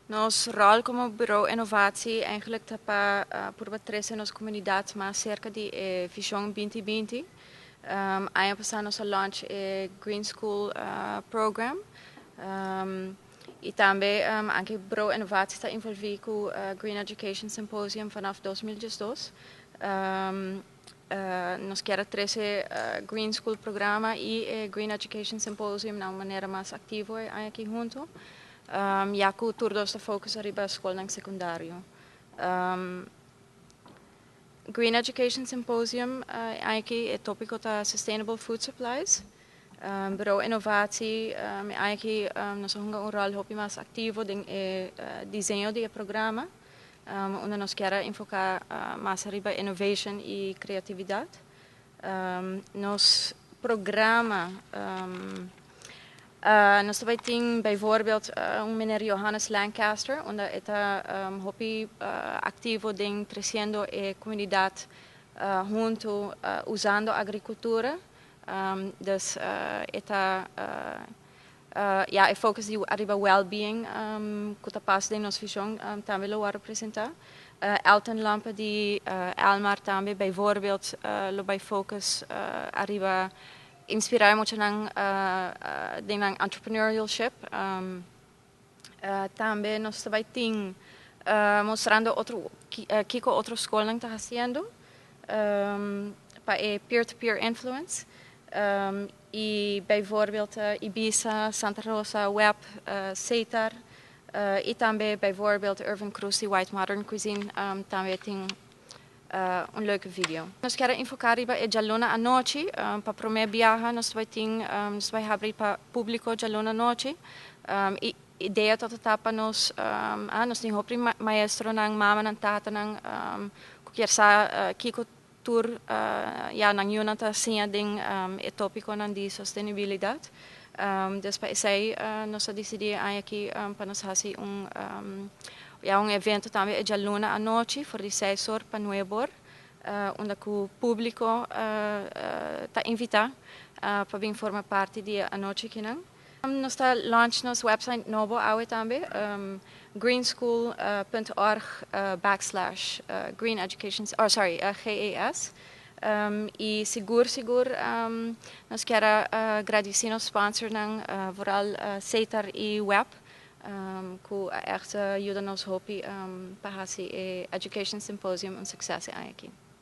Nos rol como Bureau Innovatie eigenlijk ta pa purba trece nos comunidad mas cerca di e Vision 2020. Aña pasa nos a launch e Green School Program. Y tambe anke Bureau Innovatie ta envolvi cu Green Education Symposium vanaf 2012. Nos kier trece Green School Programa y e Green Education Symposium na un manera mas activo aki hunto. Ya cu tur dos ta focus riba scol secundario. Green Education Symposium, aki e topico ta Sustainable Food Supplies. Bureau Innovatie, aki nos ta hunga un rol hopi mas activo den e diseño di e programa, unda nos kier enfoca mas riba innovation y creatividad. Nos programa, nos tambe tin bijvoorbeeld un meneer Johannes Lancaster, unda e ta hopi activo den treciendo e comunidad hunto usando agricultura. Dus e ta ja, e focus di riba well-being cu ta pas den nos vision tambe lo representa. Elton Lampe di Elmar tambe bijvoorbeeld lo bay focus riba inspira muchanan den entrepreneurship. Tambe nos tambe tin mostrando otro kico otro scol ta haciendo pa e peer-to-peer influence. Y bijvoorbeeld Ibisa, Santa Rosa, WEB, Setar y tambe bijvoorbeeld Irvin Cruz di White Modern Cuisine tambe tin un leuke video. Nos kier enfoca riba e dialuna anochi, pa prome biaha nos ta bay habri pa publico dialuna anochi. Y idea ta pa nos nos tin hopi maestronan, mamanan, tatanan cu kier sa kico tur ja, nan yiunan ta siña den e topiconan di sostenibilidad. Dus pa esey nos a dicidi aki pa nos haci ja, un evento tambe e dialuna anochi for di 6 or pa 9 or, unda cu publico ta invita pa bin forma parti di e anochi akinan. Nos ta launch nos website nobo awe tambe, greenschool.org \green education, oh sorry, GES. Y sigur sigur nos kier gradici nos sponsornan, vooral Setar y WEB, cu echt yuda nos hopi pa haci e Education Symposium un succes aki.